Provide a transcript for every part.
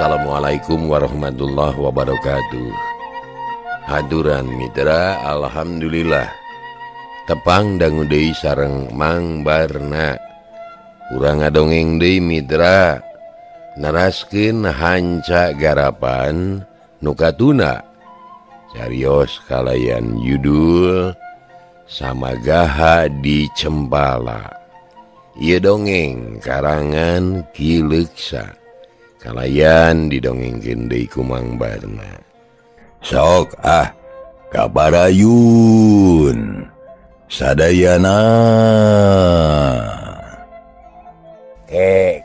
Assalamualaikum warahmatullahi wabarakatuh. Haduran mitra, alhamdulillah tepang dangu deui sareng Mang Barna. Urang ngadongeng deui mitra, naraskeun hanca garapan nu katuna. Carios kalayan judul Samagaha di Cempala. Ieu dongeng karangan Ki Leuksa. Kalayan didongengkeun deui ku Mang Barna. Sok ah kabarayun sadayana.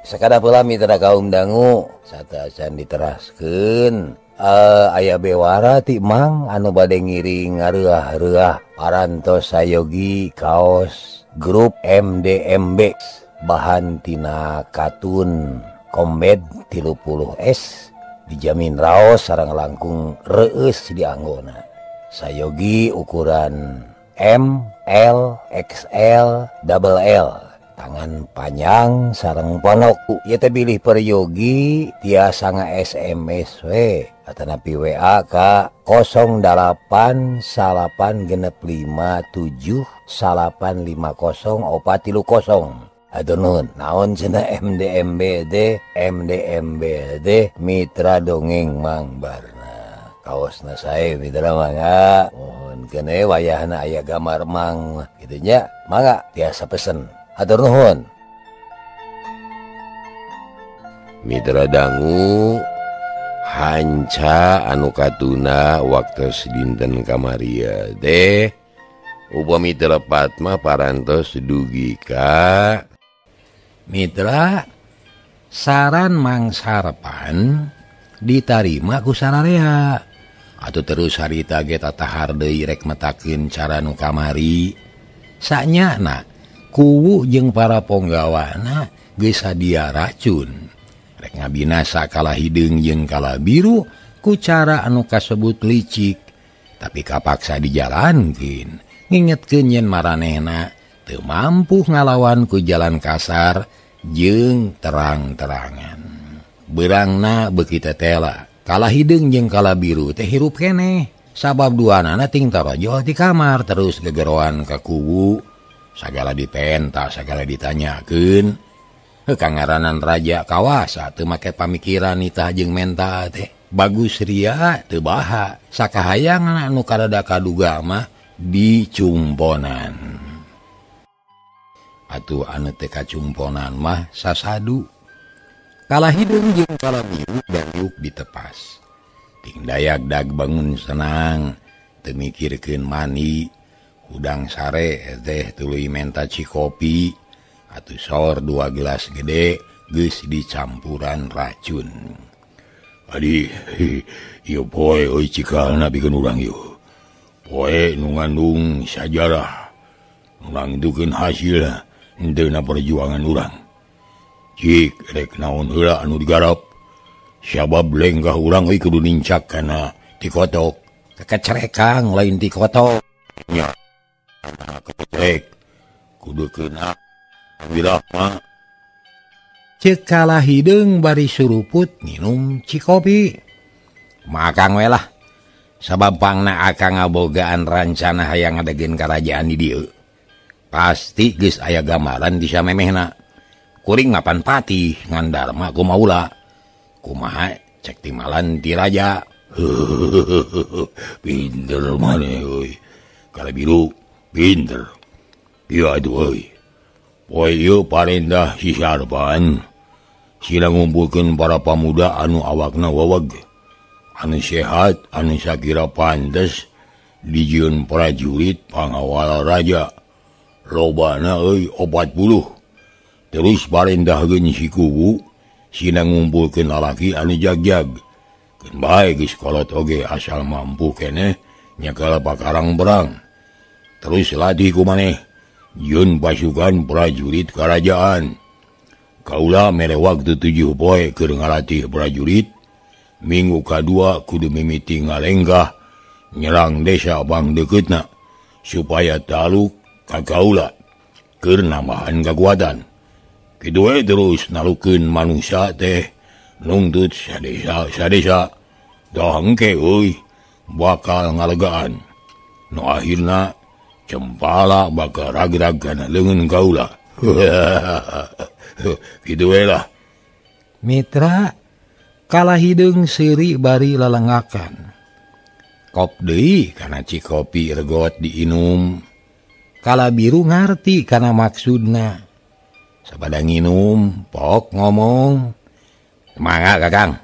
Sakada pula mitra kaum dangu sateuacan diteraskeun aya bewara ti Mang anu bade ngiring ngareuah-reuah parantos sayogi kaos grup MDMB bahan tina katun Kombed 30S dijamin raos sareng langkung reueus di anggona. Sayogi ukuran M, L, XL, double L, tangan panjang sareng ponok. Ieu teh bilih peryogi tiasa nga-SMS we atanapi WA ka 08 9 6 5 7 9 5 0 4 3 0. Aduh nuhun, naon cenah MDMB teh? MDMB teh Mitra Dongeng Mang Barna. Kaosna sae mitra mangga. Mohon kene wayahna aya gambar Mang kitu nya, mangga tiasa pesen. Atur nuhun. Mitra dangu hanca anu katuna waktu dinten kamaria teh upami teu lepat mah parantos dugi ka Mitra, saran Mang Sarpan ditarima ku sararea. Atuh terus harita ge tatahar deui rek metakeun cara nu kamari. Sanyana kuwu jeung para ponggawana geus sadia racun. Rek ngabinasa kalah hideung jeung kalah biru ku cara anu kasebut licik. Tapi kapaksa dijalankeun, ngingetkeun yen maranehna teu mampu ngalawan ku jalan kasar jeung terang-terangan. Beurangna beuki tetela, kalah hideung jeung kalah biru teh hirup keneh. Sabab duanana ting tarojol ti kamar terus gegeroan ka kuwu. Sagala dipenta, sagala ditanyakeun. Heuh kangaranan raja kawasa teu make pamikiran nitah jeung menta teh. Bagus ria teu baha, sakahayangan anu kadada kaduga mah dicumponan. Atuh anu teh kacumponan mah sasadu. Kalah hideung jeung kalah biru dayuk ditepas. Ting dayak dag bangun senang, teu mikirkeun mani, hudang sare teh tuluy menta cikopi, atuh sor 2 gelas gede geus dicampuran racun. Adi, ieu poe euy cikalna pikeun urang ieu. Poe nu ngandung sajarah, nu nangtukeun hasilna henteu na perjuangan urang. Cik rek naon heula anu digarap. Sabab lenggah urang euy kudu nincak kana tikotok. Kekecerekang lain tikotok. Nya. Kecekrek kudu kena wirahma. Ceuk kalah hideung bari suruput nginum cikopi. Makang we lah. Sabab pangna akang ngabogaan rancana hayang ngadegeun karajaan di dieu. Pasti geus aya gambaran di samemehna. Kuring mapan patih ngan darma kumaula. Kumaha cek timalan ti raja. Pinter maneh euy. Kala biru pinter. Ieu atuh euy. Poe ieu parendah si Sarpan. Sila ngumpulkeun para pamuda anu awakna weweg, anu sehat, anu sakira pantes dijieun prajurit pangawal raja. Lobana euy 40. Terus parendahkeun si kuwu sina ngumpulkeun lalaki anu jagjag. Keun bae geus kolot oge asal mampu keneh nyakala pakarang perang. Terus latih ku maneh jieun pasukan prajurit karajaan. Kaula mere waktu 7 poe keur ngalatih prajurit. Minggu kadua kudu mimiti ngalenggah nyerang desa bang dekeutna supaya taluk ka kaula keur nambahan kakuatan. Kitu we terus nalukeun manusia teh Nungtut sadesa dah engke euy bakal ngalegaan. Nu akhirna cempala bakal ragrag kana leungeun kaula. Kitu we lah. Mitra kalah hideung seuri bari lalengakan. Kop deui kana cikopi regot diinum. Kala biru ngarti kana maksudna. Sabada nginum, pok ngomong. Mangga Kakang.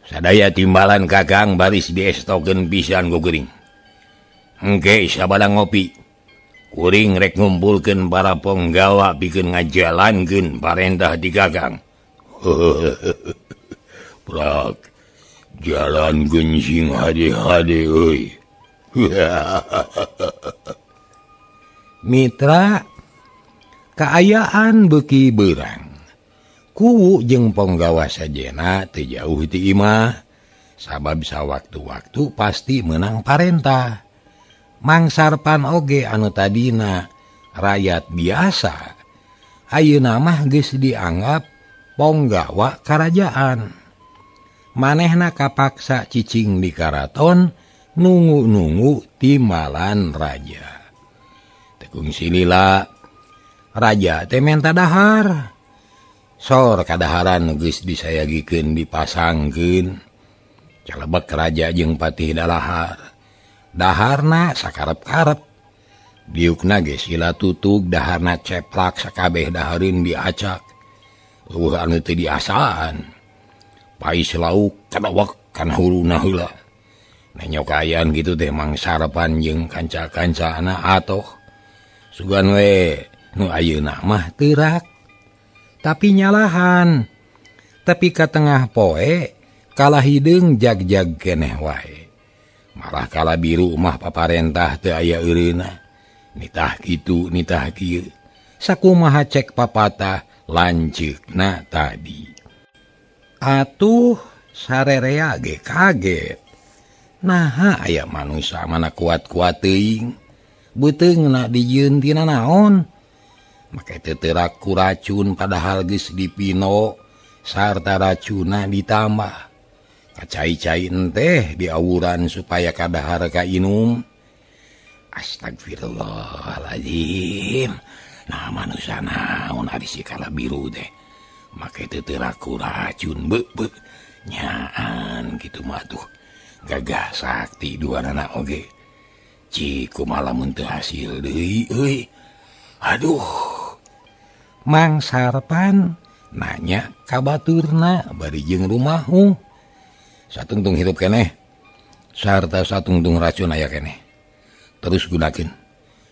Sadaya timbalan Kakang baris diestokeun pisan ku kuring. Engke sabada ngopi. Kuring rek ngumpulkeun para ponggawa pikeun ngajalankeun parentah di Kakang. Prak jalankeun sing hade-hade euy. Mitra kaayaan beuki beurang. Kuwu jeung ponggawa sajena teu jauh ti imah, sabab sawaktu-waktu pasti menang parentah. Mang Sarpan oge anu tadina rakyat biasa, ayeuna mah geus dianggap ponggawa karajaan. Manehna kapaksa cicing di karaton nunggu-nunggu timbalan raja. Tekung silila raja teh menta dahar. Sor kadaharan geus disayagikeun dipasangkeun. Calebek raja jeung patih dalahar. Daharna sakarep-karep. Diukna ge sila tutug daharna ceplak sakabeh dahareun diacak. Eueuh anu teu diasaan. Pais lauk kadawek kana huruna heula. Nenyokayan kitu teh Mang Sarpan jeung kanca-kancana atoh. Sugan we nu ayeuna mah teurak. Tapi nyalahan. Tapi ka tengah poe kalah hideung jag-jag keneh wae. Malah kala biru mah paparentah teu aya eureuna. Nitah kitu nitah kieu. Sakumaha cek papatah lanceukna tadi. Atuh sarerea ge kaget. Naha aya manusa mana kuat-kuat teuing. Beuteungna dijieun tina naon? Make teuterak ku racun padahal geus dipino sarta racuna ditambah. Kacai-cai enteh diawuran supaya kadahar kainum. Astagfirullahaladzim. Nah manusia naon ari si kala biru teh. Make teuterak ku racun beuh nyaan kitu mah tuh. Gagah sakti duanana oge. Cik kumaha lamun teu hasil deui euy. Aduh. Mang Sarpan nanya ka baturna bari jeung rumahu. Satungtung hirup keneh sarta satungtung racun aya keneh. Terus gunakeun.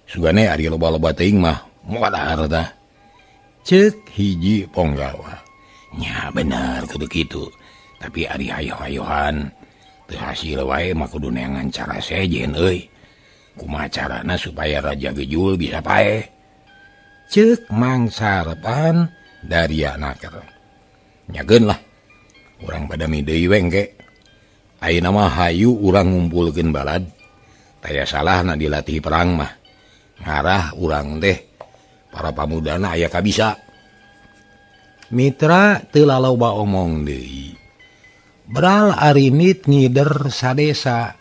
Sugane ari loba-loba teuing mah modar tah. Ceuk hiji ponggawa. Nya bener kudu kitu. Tapi ari hayo-hayohan teu hasil wae mah kudu neangan cara sejen euy. Kumaha carana supaya Raja Gejul bisa paeh? Ceuk Mang Sarpan daria naker. Nyageun lah. Urang pada deui we engke. Ayeuna mah hayu urang ngumpulkeun balad. Taya salahna dilatih perang mah. Ngarah urang teh para pamudana aya kabisa. Mitra teu laloba omong deui. Bral arimit ngider sadesa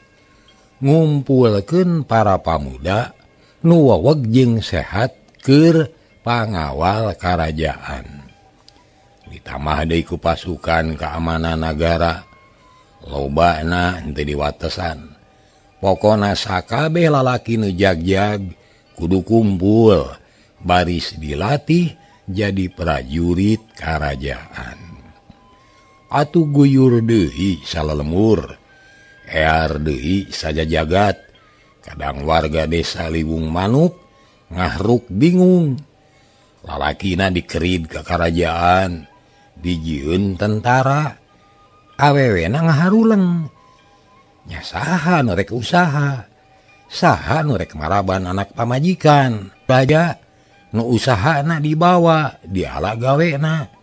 ngumpulkeun para pamuda nu weweg jeung sehat keur pangawal karajaan. Ditambah deui ku pasukan keamanan nagara lobana henteu diwatesan. Pokona sakabeh lalaki nu jag-jag kudu kumpul baris dilatih jadi prajurit karajaan. Atuh guyur deui salalemur, ear deui sajajagat. Kadang warga desa Liwung Manuk ngahruk bingung. Lalakina dikerid ka karajaan, dijieun tentara, awewena ngaharuleng. Nya saha nu rek usaha, saha nu rek maraban anak pamajikan, raja nu usahana dibawa, diala gawena.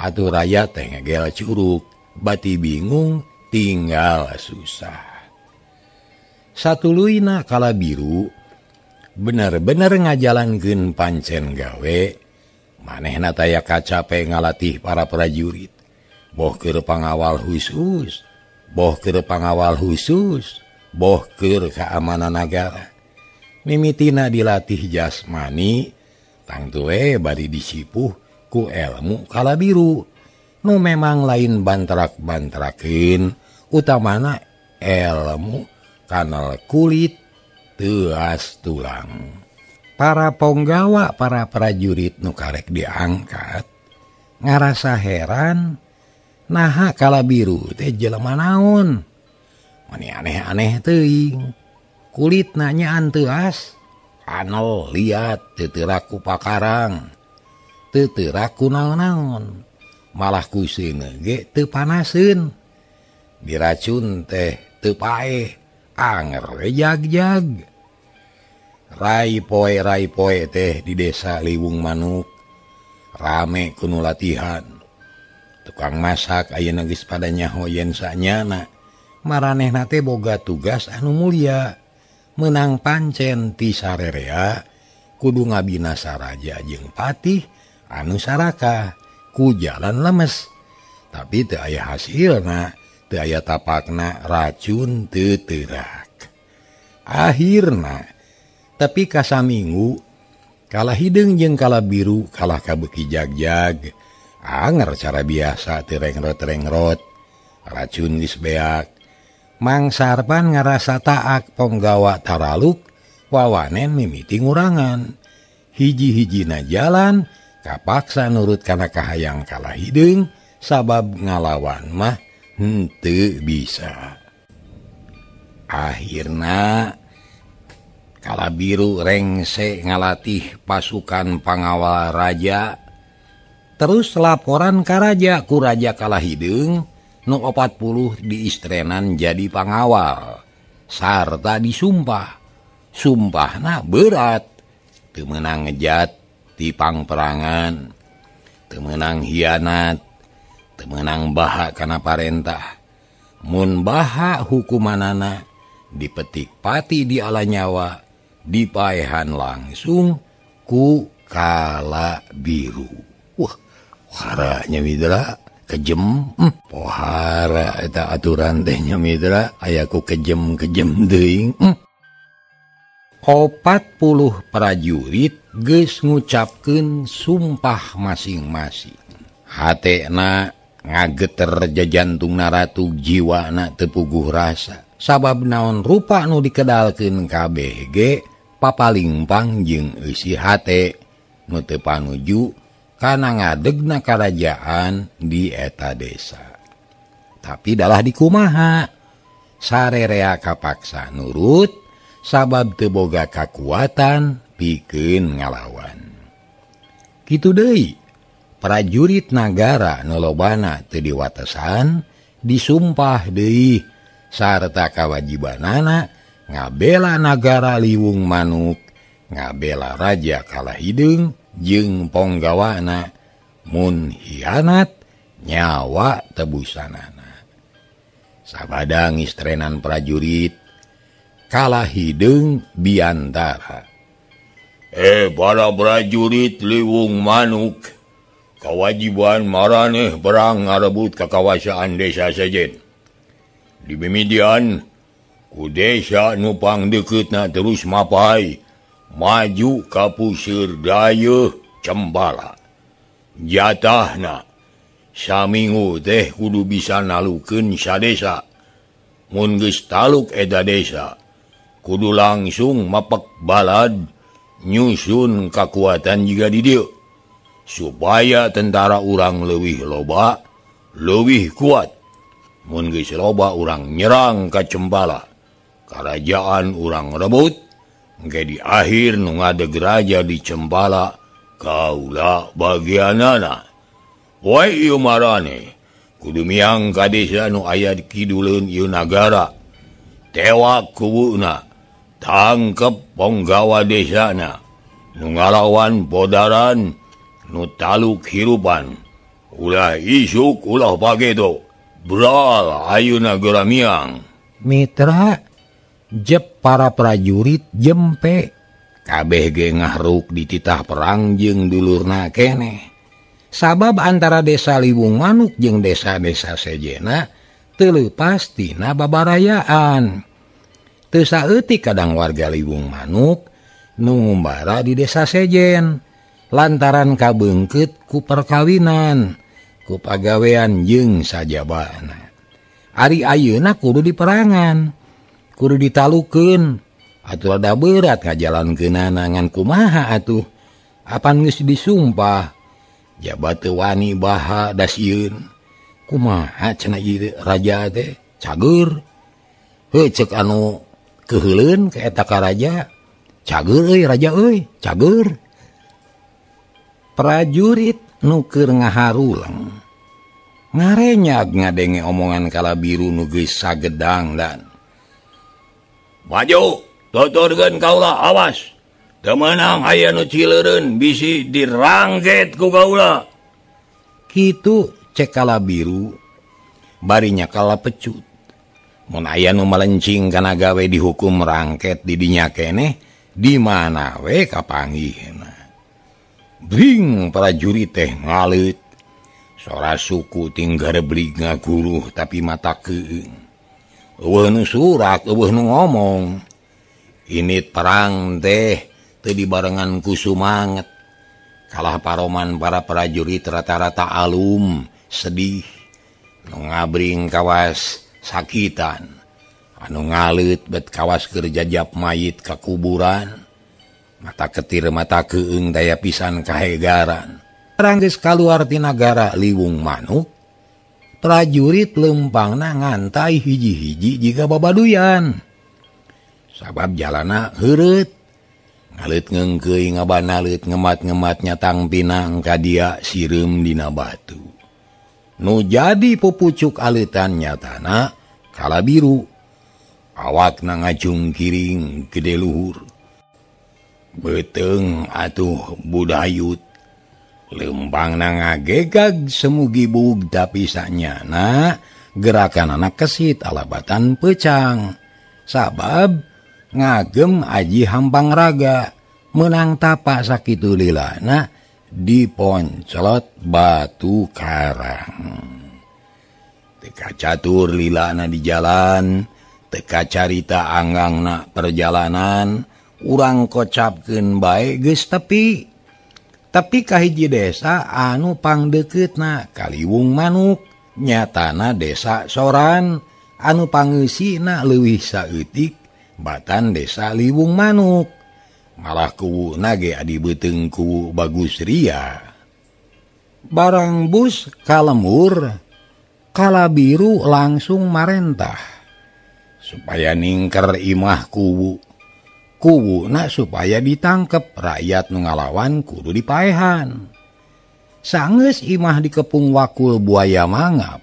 Atuh rakyat teh ngegel curug, bati bingung, tinggal susah. Satuluyna kala biru bener-bener ngajalankeun pancen gawe, manehna taya kacape ngalatih para prajurit. Boh keur pangawal khusus, boh keur pangawal khusus, boh keur keamanan nagara. Mimitina dilatih jasmani, tangtu we bari disipuh ku elmu kalabiru. Nu memang lain bantrak-bantrakeun, utamana elmu kanal kulit teuas tulang. Para ponggawa, para prajurit nu karek diangkat ngarasa heran, naha kalabiru teh jelema naon? Mani aneh-aneh teuing. Kulit nanyaan teuas, kanal liat teu teu ku pakarang, teu teu ku naon-naon. Malah kuseuna ge teu panaseun. Diracun teh teu paeh, anger we jag-jag. Rai poe teh di desa Liwung Manuk rame kuno latihan. Tukang masak ayeuna geus pada nyaho yen sanyana. Maranehna teh boga tugas anu mulia, meunang pancen ti sarerea kudu ngabinasa raja jeung patih anu sarakah ku jalan lemes. Tapi teu aya hasilna, teu aya tapakna, racun teu teurak. Akhirna tapi kasaminggu kalah hideung jeung kalah biru kalah kabeuki jag-jag. Anger cara biasa teu rengrot-rengrot, racun geus beak. Mang Sarpan ngarasa taak ponggawa taraluk, wawanen mimiti ngurangan. Hiji-hijina jalan kapaksa nurut kana kahayang kalah hideung, sabab ngalawan mah henteu bisa. Akhirna kalabiru rengse ngalatih pasukan pangawal raja. Terus laporan ka raja ku raja kalah hideung nu 40 diistrenan jadi pangawal sarta disumpah. Sumpahna berat, teu meunang ngejat ti pangperangan, teu meunang hianat, teu meunang baha kana parentah. Mun baha hukumanana dipetik pati di ala nyawa, dipaehan langsung ku kala biru. Wah, haranya mitra kejem. Pohara eta aturan teh nya mitra, aya ku kejem-kejem teuing. 40 prajurit geus ngucapkeun sumpah masing-masing. Hatena ngageter jajantungna ratu, jiwana teu puguh rasa. Sabab naon rupa nu dikedalkeun kabeh ge papalingpang jeung eusi hate nu teu panuju kana ngadegna karajaan di eta desa. Tapi dalah dikumaha, sarerea kapaksa nurut sabab teu boga kakuatan pikeun ngalawan. Kitu deui, prajurit nagara nu lobana teu diwatesan disumpah deui sarta kawajibanana ngabela nagara Liwung Manuk, ngabela raja kalah hideung jeung ponggawana, mun hianat nyawa tebusanana. Sabada ngistrenan prajurit kalah hideung biantara. Para prajurit Liwung Manuk, kawajiban maraneh perang ngarebut kakawasaan desa sejen. Di mimidian ku desa nu pangdekeutna terus mapai maju ka puseur dayeuh Cempala. Jatahna saminggu teh kudu bisa nalukeun sadesa. Mun geus taluk eta desa, kudu langsung mapek balad nyusun kakuatan jiga di dieu supaya tentara urang leuwih loba, leuwih kuat. Mun geus loba urang nyerang ka Cempala, karajaan urang rebut. Engke di akhir nu ngadeg raja di Cempala kaula bagianana. Poe ieu marane kudu miang ka desa nu aya di kiduleun ieu nagara. Tewak kuwuna, tangkep ponggawa desana nu ngalawan podaran nu taluk hirupan. Ulah isuk ulah pageto, bral ayeuna geura miang. Mitra jep para prajurit jempe kabeh ge ngahruk di titah perang jeung dulurna keneh. Sabab antara desa Liwung Manuk jeung desa-desa sejena teu leupas tina babarayaan. Teu saeutik kadang warga Liwung Manuk nu ngumbara di desa sejen lantaran kabeungkeut ku perkawinan, ku pagawean jeung sajabana. Ari ayeuna kudu diperangan, kudu ditalukeun, atuh rada berat ngajalankeunana ngan kumaha atuh. Apan geus disumpah jabat teu wani baha da sieun. Kumaha cenah ieu raja teh cager. Heuh ceuk anu keuheuleun ka eta ka raja, cager euy raja euy, cager. Prajurit nu keur ngaharuleng ngarenyag ngadenge omongan Kalabiru nu geus sagedang dan maju tuturkeun kaula awas teu meunang aya nu cileureun bisi dirangket ku kaula. Kitu cek Kalabiru bari nyakala pecut. Mun aya nu melencing kana gawe dihukum rangket di dinya keneh di mana we kapanggihna. Bring prajurit teh ngaleut. Sora suku tinggal beli ngaguruh tapi mata keung. Eueuh nu surak, eueuh nu ngomong. Init perang teh teu dibarengan ku sumanget. Kalah paroman para prajurit rata-rata alum, sedih. Nu ngabring kawas sakitan. Anu ngaleut bet kawas keur jajap mayit ka kuburan. Mata ketir mata keung daya pisan kahegaran. Ranggeus kaluar ti nagara Liwung Manuk, prajurit lempangna ngantai hiji-hiji jiga babaduyan. Sabab jalana heureut, ngaleut ngeungkeuy ngabanaleut ngemat-ngemat nyatang pinang ka dia sireum dina batu. Nu jadi pupucuk aleutan nyatana Kalabiru. Awakna ngacung kiring gede luhur. Beuteung atuh budayut. Lempangna ngagegag semu gibug tapi sanyana gerakan anak kesit alabatan pecang. Sabab ngagem aji hampang raga menang tapak sakitu lilana diponcelot batu karang. Teka catur lilana di jalan, teka carita anggangna perjalanan, urang kocapkeun bae geus tepi. Tapi kahiji desa anu pangdekeutna ka Liwung Manuk, nyatana desa Soran anu pangeusina leuwih saeutik batan desa Liwung Manuk. Malah kuwuna ge adi beuteung kuwu Bagus Ria. Barang bus ka lembur, Kalabiru langsung marentah supaya ningker imah kuwu. Kuwuna supaya ditangkep rakyat nu ngalawan kudu dipaehan. Sanggeus imah dikepung wakul buaya mangap.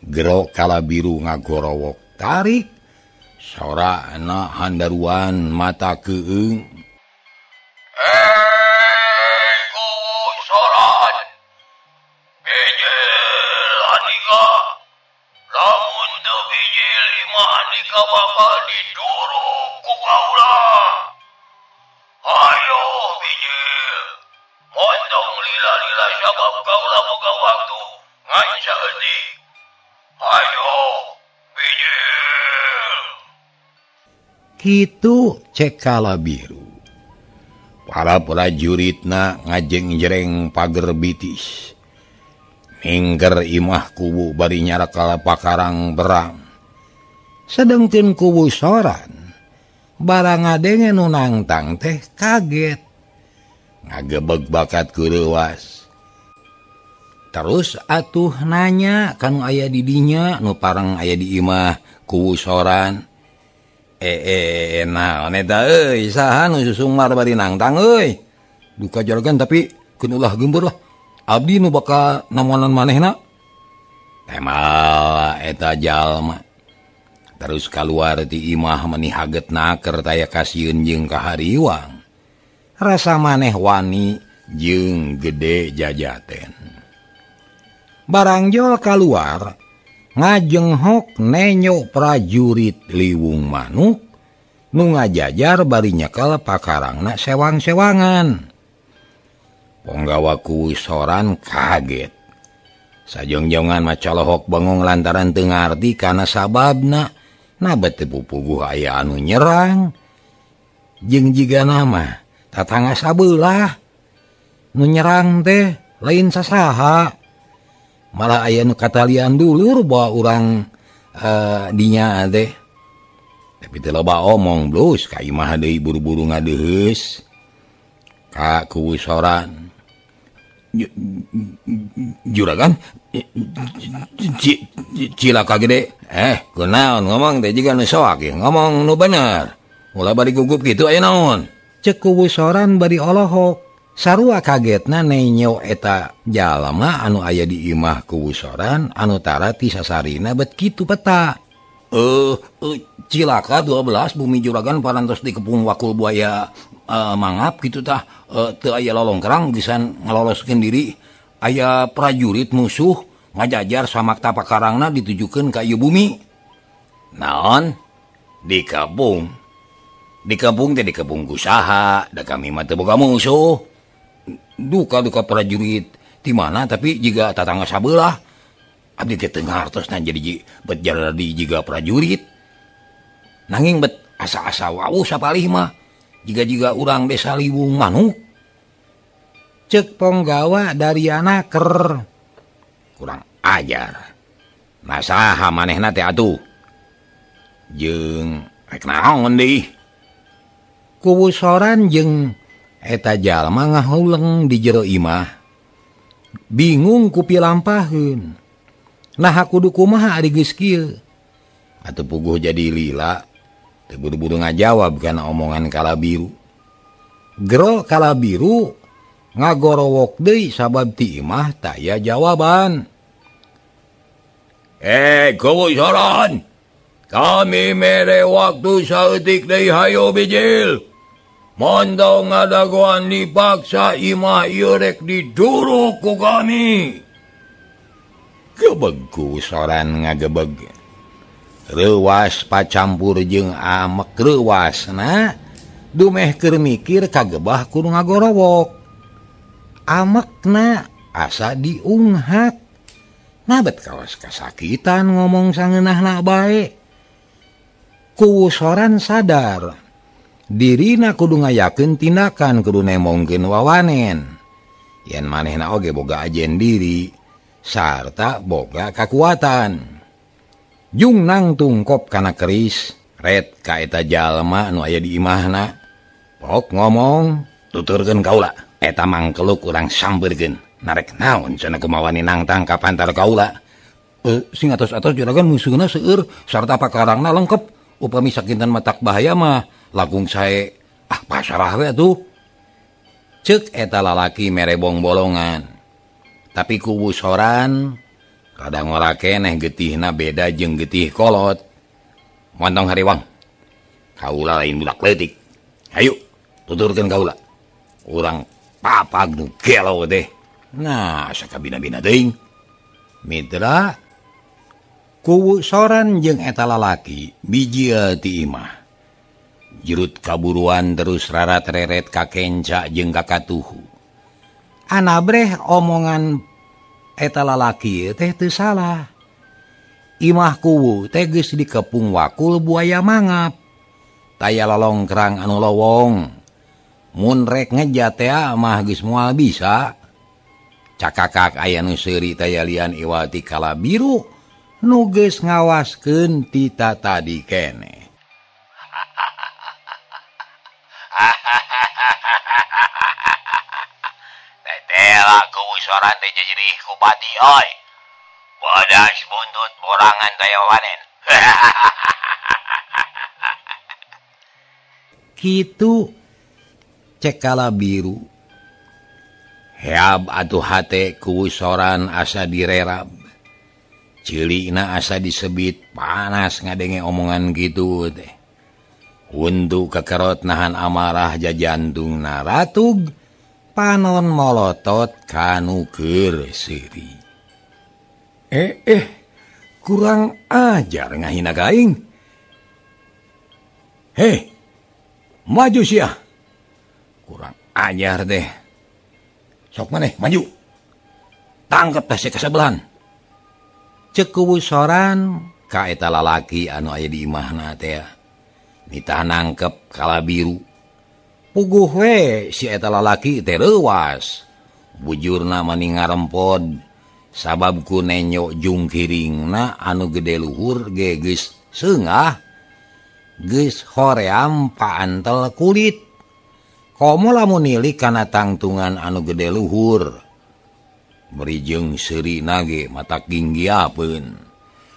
Gero Kalabiru ngagorowok tarik, sorana handaruan mata keung. Hei kuwu Soran, bijil andika, lamun teu bijil imah andika bakal diduruk ku kaula. Ayo bijil, montong lila-lila sabab kaula boga waktu ngan saeutik. Ayo bijil. Kitu cek Kalabiru. Para prajuritna ngajeng-jereng pager bitis. Ningker imah kuwu bari nyarakal pakarang berang. Sedengkeun kuwu Soran, barang ngadenge nu nangtang teh kaget. Ngagebeg bakat kureuwas. Terus atuh nanya kanu aya di dinya nu pareng aya di imah kuwu Soran. Naon eta euy, saha nu susumar bari nangtang euy. Duka jaragan tapi keun ulah gembur lah. Abdi nu bakal namonan manehna. Temal eta jalma. Terus kaluar ti imah meni haget naker taya kasieun jeung kahariwang. Rasa maneh wani jeung gede jajaten. Barangjol kaluar ngajenghok nenyo prajurit Liwung Manuk nu ngajajar bari nyekel pakarangna sewang-sewangan. Ponggawa kuwu soran kaget. Sajongjongan macalohok bengong lantaran teu ngarti kana sababna. Nabet teu pupuguh aya anu nyerang. Jeung jiga nama tatangga sabelah. Nu nyerang teh lain sasaha. Malah aya nu katalian dulur bawa urang dinya teh. Tapi teu loba omong blus ka imah deui buru-buru ngadeheus. Ka kuwu soran. Juragan cilaka gede. Kunaon ngomong teh jiga nu soak ngomong nu bener. Ulah bari gugup kitu aya naon. Cek kuwu soran bari olohok. Sarua kagetna nenyo eta jalma anu aya di imah kuwu soran anu tara ti sasarina bet kitu peta. Cilaka 12 bumi juragan parantos dikepung wakul buaya mangap kitu tah teu aya lolongkrang gisan ngaloloskeun diri. Aya prajurit musuh ngajajar samak tapak karangna ditujukeun ka ieu bumi. Naon? Dikepung. Dikepung teh dikepung ku saha? Da kami mah teu boga musuh. Duka-duka prajurit di mana tapi jiga tatangga sabelah. Abdi teh teu ngartosna jadi bet jadi jiga prajurit. Nanging bet asa-asa wawuh sapalih mah jiga-jiga urang desa Liwung Manuk. Cek ponggawa Dariana ker kurang ajar. Nah saha manehna teh atuh? Jeung rek naon deui? Kuwu soran jeung eta jalma ngahuleng di jero imah. Bingung ku pilampaheun. Naha kudu kumaha ari geus kieu? Atuh puguh jadi lila. Teu buru-buru ngajawab kana omongan Kalabiru. Gero Kalabiru ngagorowok deui sabab ti imah taya jawaban. Kuwu soran, kami mere waktu saeutik deui hayo bijil. Montong ngadagoan dipaksa imah ieu rek diduruk ku kami. Gebeg kuwu soran ngagebeg. Reuwas pacampur jeung amek reuwasna dumeh keur mikir kagebah kudu ngagorowok. Amekna asa diunghak. Nabet kawas kasakitan ngomong sangeunahna bae. Kuwu soran sadar dirina kudu ngayakeun tindakan kudu nemongkeun wawanen. Yen manehna oge boga ajen diri sarta boga kakuatan. Jung nang tungkop kana keris ret ka eta jalma nu aya di imahna. Pok ngomong tuturkeun kaula. Eta mangkeluk urang sampeurkeun. Narek naon cenah kumawani nangtang ka pantar kaula. Sing atos-atos juragan musuhna seueur sarta pakarangna lengkep. Upami sakinten matak bahaya mah langkung sae pasarah we atuh. Ceuk eta lalaki mere bong-bolongan. Tapi kuwu soran rada ngora keneh getihna beda jeung getih kolot. Montong hariwang. Kaula lain budak leutik. Hayu tuturkeun kaula. Urang papag nu gelo teh. Nah, sakabina-bina teuing. Mitra kuwu soran jeung eta lalaki bijil ti imah. Jerut kaburuan terus rarat-reret ka kenca jeung ka katuhu. Anabreh omongan eta lalaki teh teu salah. Imah kuwu teh geus dikepung wakul buaya mangap. Taya lolongkrang anu lowong. Mun rek ngejat teh mah geus moal bisa. Cakakak aya nu seuri taya lian iwati Kalabiru nu geus ngawaskeun tita tadi keneh. Tetela kuwu soran teh jadi kupati oi. Bodas buntut borangan taya wanen. Kitu cek Kalabiru. Heab atuh hate kuwu soran asa direrab. Ceulina asa disebit panas ngadenge omongan gitu teh. Huntu kekerot nahan amarah jajantung naratug panon molotot kanu keur seuri. Kurang ajar ngahina ka aing. Hei, maju sia. Kurang ajar deh. Sok maneh maju. Tangkep teh si kasebelahan. Cek kuwu soran ka eta lalaki anu aya di imahna teh. Nitah nangkep kala biru. Puguh we si eta lalaki teh leuwas. Bujurna mani ngarempod sabab ku nenyo jungkiringna anu gede luhur ge geus seungah. Geus hoream paantel kulit. Komo lamun nilik kana tangtungan anu gede luhur. Beri jeung seuri nage mata ginggiapeun.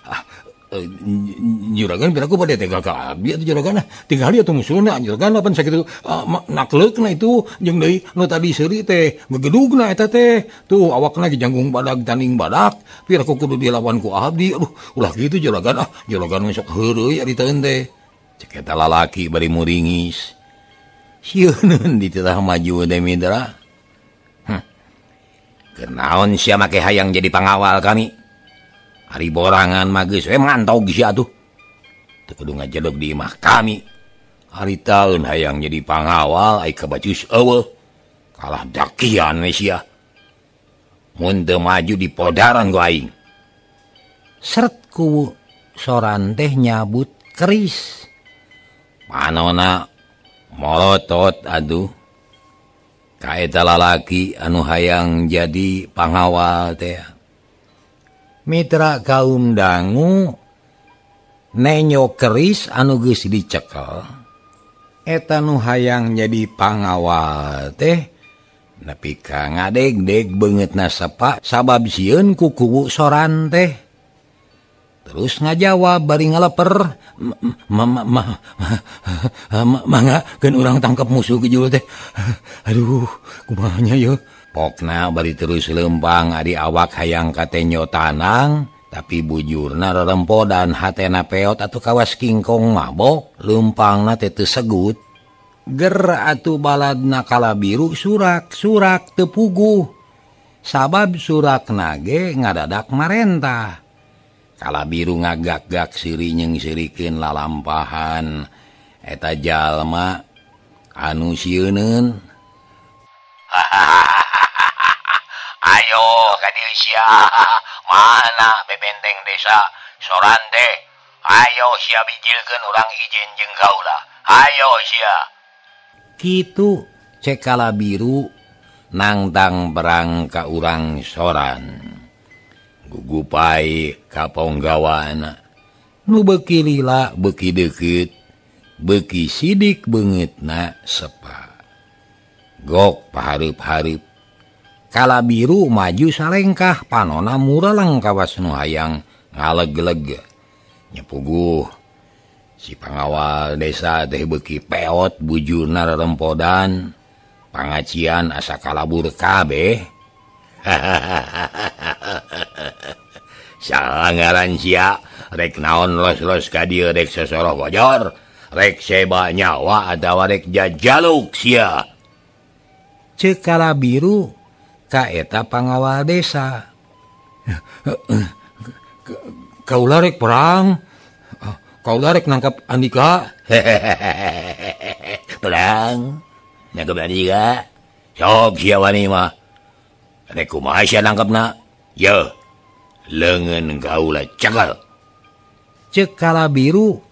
Ah, juragan piraku pada tega ka abdi atuh juragan tinggal atuh musuhna juragan pan sakitu nakleukna itu jeung deui nu tadi seuri teh ngegedugna eta teh tuh awakna ge janggung badag tanding badak piraku kudu dilawan ku abdi aduh ulah kitu juragan ah juragan sok heureuy ari teueun teh cek eta lalaki bari muringis sieun dititah maju teh mitra. Kenaon sia make hayang jadi pangawal kami. Ari borangan mah geus we mantog sia atuh. Teu kudu ngajedog di imah kami. Ari taun hayang jadi pangawal ai kabacus eueuh. Kalah dakian we sia. Mun teu maju di podaran ku aing. Seret ku soran teh nyabut keris. Panona molotot aduh. Ka eta lalaki anu hayang jadi pangawal teh. Mitra kaum dangu nenyo keris anu geus dicekel eta nu hayang jadi pangawal teh nepi ka ngadegdeg beungeutna sepa sabab sieun ku kuwu soran teh. Terus ngajawab bari ngaleper mangga keun urang tangkep musuh gejul teh. Aduh kumaha nya yeuh. Pokna bari terus lempang adi awak hayang katenyo tanang tapi bujurna rerempodan hatena peot atuh kawas kingkong mabok lempangna teh teu segut. Ger atuh baladna kala biru surak-surak teu puguh sabab surakna ge ngadadak marentah. Kala biru ngagak-gak siri jeung sirikeun lalampahan eta jalma anu sieuneun. Ayo ka dieu sia, mana bebenteng desa soran teh. Ayo sia bijilkeun urang izin jeung kaula. Ayo sia. Kitu cek kala biru nangtang perang ka urang soran. Gugupai ka ponggawana nu beuki lila beuki deukeut beuki sidik beungeutna sepa. Gok pahareup-hareup kala biru maju salengkah panona muraleng kawas nu hayang ngaleg-leg. Nyepuguh si pangawal desa teh beuki peot bujurna rerempodan pangacian asa kalabur kabeh. Salah ngaran sia rek naon los-los ka dieu rek sosoroh bojor rek seba nyawa atawa rek jajaluk sia. Ceuk kala biru ka eta pangawal desa. Kaula rek perang, kaula rek nangkap Andika. Perang nangkap Andika sok sia wani mah. Rek kumaha sia nangkepna? Yeuh, leungeun kaula cekel. Ceuk kala biru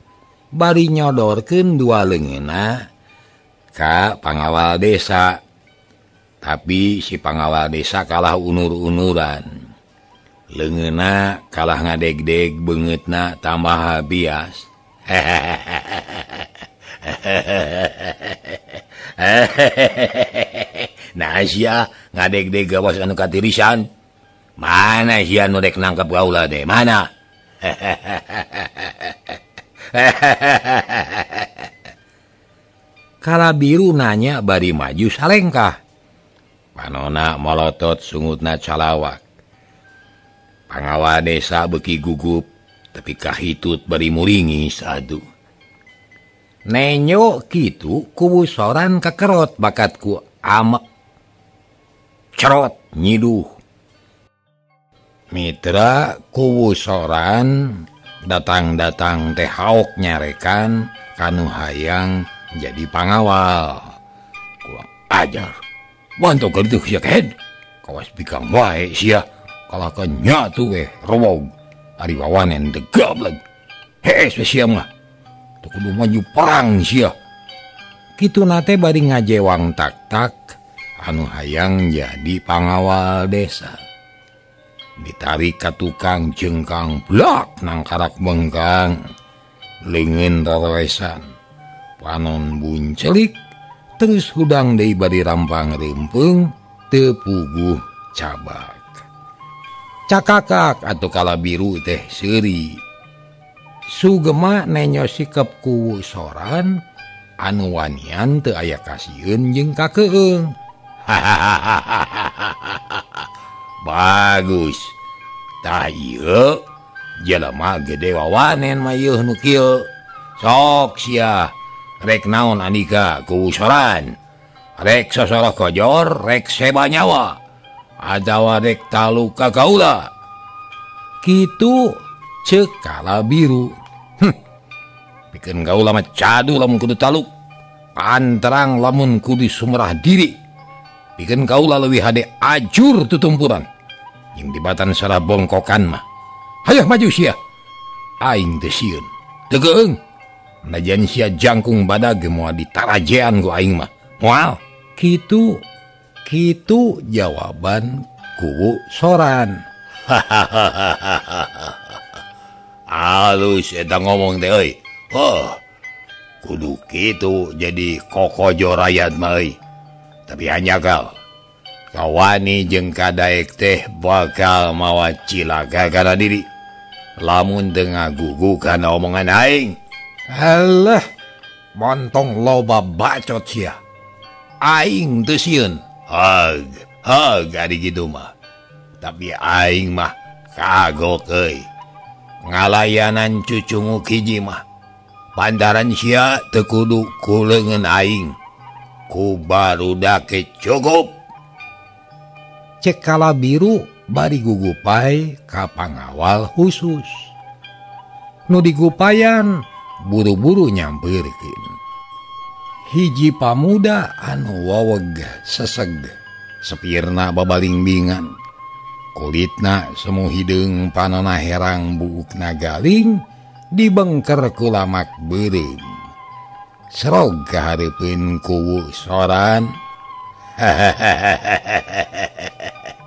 bari nyodorkeun dua leungeunna ka pangawal desa. Tapi si pangawal desa kalah unur-unuran. Leungeunna kalah ngadegdeg beungeutna tambah bias. Nah sia ngadegdeg gawas anu katirisan. Mana sia nu rek nangkep kaula teh? Mana? Kala biru nanya bari maju salengkah. Panona molotot sungutna calawak. Pangawal desa beuki gugup tapi kahitut bari muringis aduh. Nenyo kitu kuwu soran kakerot bakatku amek cerot nyiduh. Mitra kuwu soran datang-datang teh haok nyarekan kanu hayang jadi pangawal. Kurang ajar. Bantu ka ditu sia kehed. Kawas bikang wae sia. Kalahka nyatu we rowog. Ari wawanen teu gableg. Hees we sia mah. Teu kudu maju perang sia. Kitu nate bari ngajewang tak-tak anu hayang jadi pangawal desa. Ditarik ka tukang jengkang blak nangkarak bengkang. Leungeun raroesan. Panon buncelik terus hudang deui bari rampang reumpeung teu puguh cabak. Cakakak atau kala biru teh seuri. Sugema nenyo sikep kuwu soran anu wanian teu aya kasieun jeung kakeung. Bagus. Tah ieu jelema gede wawanen mah ieu nu kieu. Sok sia rek naon andika kuwu soran. Rek sosoro kojor, rek seba nyawa. Atawa rek taluk ka kaula. Kitu ceuk kala biru. Pikeun kaula mah cadu lamun kudu taluk. Panterang lamun kudu sumrah diri. Pikeun kaula leuwih hade ajur tutumpuran. Jeung dibatan salah bongkokan mah. Hayoh maju sia. Aing teu sieun. Teu keung. Najan sia jangkung badag moal ditarajean ku aing mah. Moal. Kitu kitu jawaban kuwu soran. Alus eta ngomong teh euy. Oh, kudu kitu jadi kokojo rakyat mah euy. Tapi hanjakal kawani jeung kadaek teh bakal mawa cilaka kana diri. Lamun teu ngagugu kana omongan aing. Alah, montong loba bacot sia. Aing teu sieun. Hag, hag ari kitu mah. Tapi aing mah kagok euy. Ngalayanan cucunguk hiji mah. Pandaran sia teu kudu ku leungeun aing. Ku barudake cukup. Cek kala biru bari gugupai ka pangawal khusus. Nu digupayan buru-buru nyampeurkeun. Hiji pamuda anu waweg seseg, sepirna babalingbingan, kulitna semu hideung panona herang buukna galing, dibengker ku lamak beureum. Serog kahareupeun kuwu soran.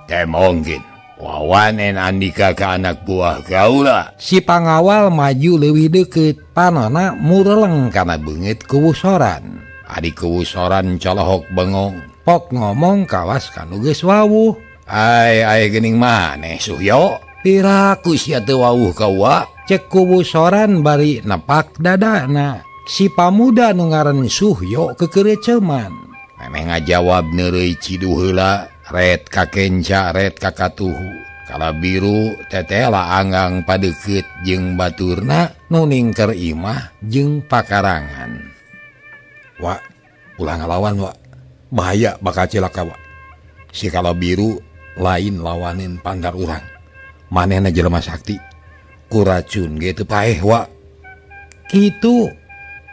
Teu mungkin wawanen andika ka anak buah kaula. Si pangawal maju leuwih deukeut, panona mureleng kana beungeut kuwu soran. Ari kuwu soran colohok bengong, pok ngomong kawas kanu geus wawuh. Ai ai geuning maneh Suhyo, piraku sia teu wawuh ka uwa. Cek kuwu soran bari nepak dadana. Si pamuda nu ngaran Suhyo kekereceuman. Memeh ngajawab neureuy ciduh heula, ret ka kenca ret ka katuhu. Kala biru tetela anggang padeukeut jeung baturna nu ningker imah jeung pakarangan. Wa, ulah ngalawan wa. Bahaya bakal cilaka wa. Si kala biru lain lawanin pandar urang. Manehna jelema sakti. Ku racun ge teu paeh wa. Kitu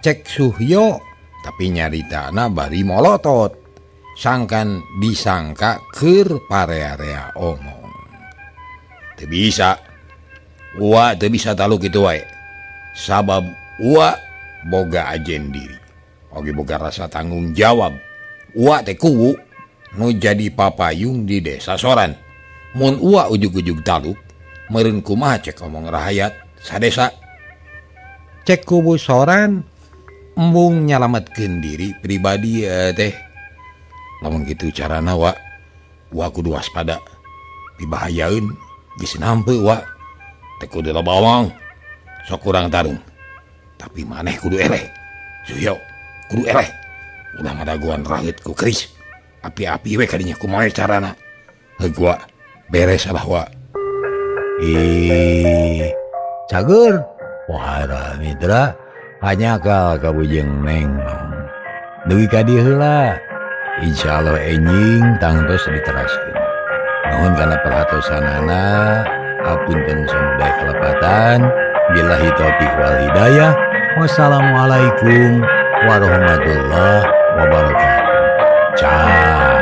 cek Suhyo, tapi nyaritana bari molotot. Sangkan disangka keur parea-rea omong. Teu bisa. Wa teu bisa taluk kitu wae. Sabab wa boga ajen diri. Oge boga rasa tanggung jawab. Uwa teh kuwu nu jadi papayung di desa soran. Mun uwa ujug-ujug taluk, meureun kumaha cek omong rahayat sadesa. Cek kuwu soran embung nyalametkeun diri pribadi teh. Lamun kitu carana wa, wa kudu waspada. Dibahayaeun geus nampe wa. Teh kudu loba omong. Sok kurang tarung. Tapi maneh kudu eleh. Suhyo kudu eleh. Ulah ngadaguan raheut ku keris. Api-api we kadinya kumaha carana. Heuh wa, beres salah wa. Cager. Wah, mitra hanyakal ka Bujeng Neng. Dugi ka dieu heula. Insyaallah enjing tangtos diteraskeun. Nuhun kana perhatosanana, hapunten samudaya kalepatan. Billahi taufiq wal hidayah. Wassalamualaikum warahmatullahi wabarakatuh. Ciao.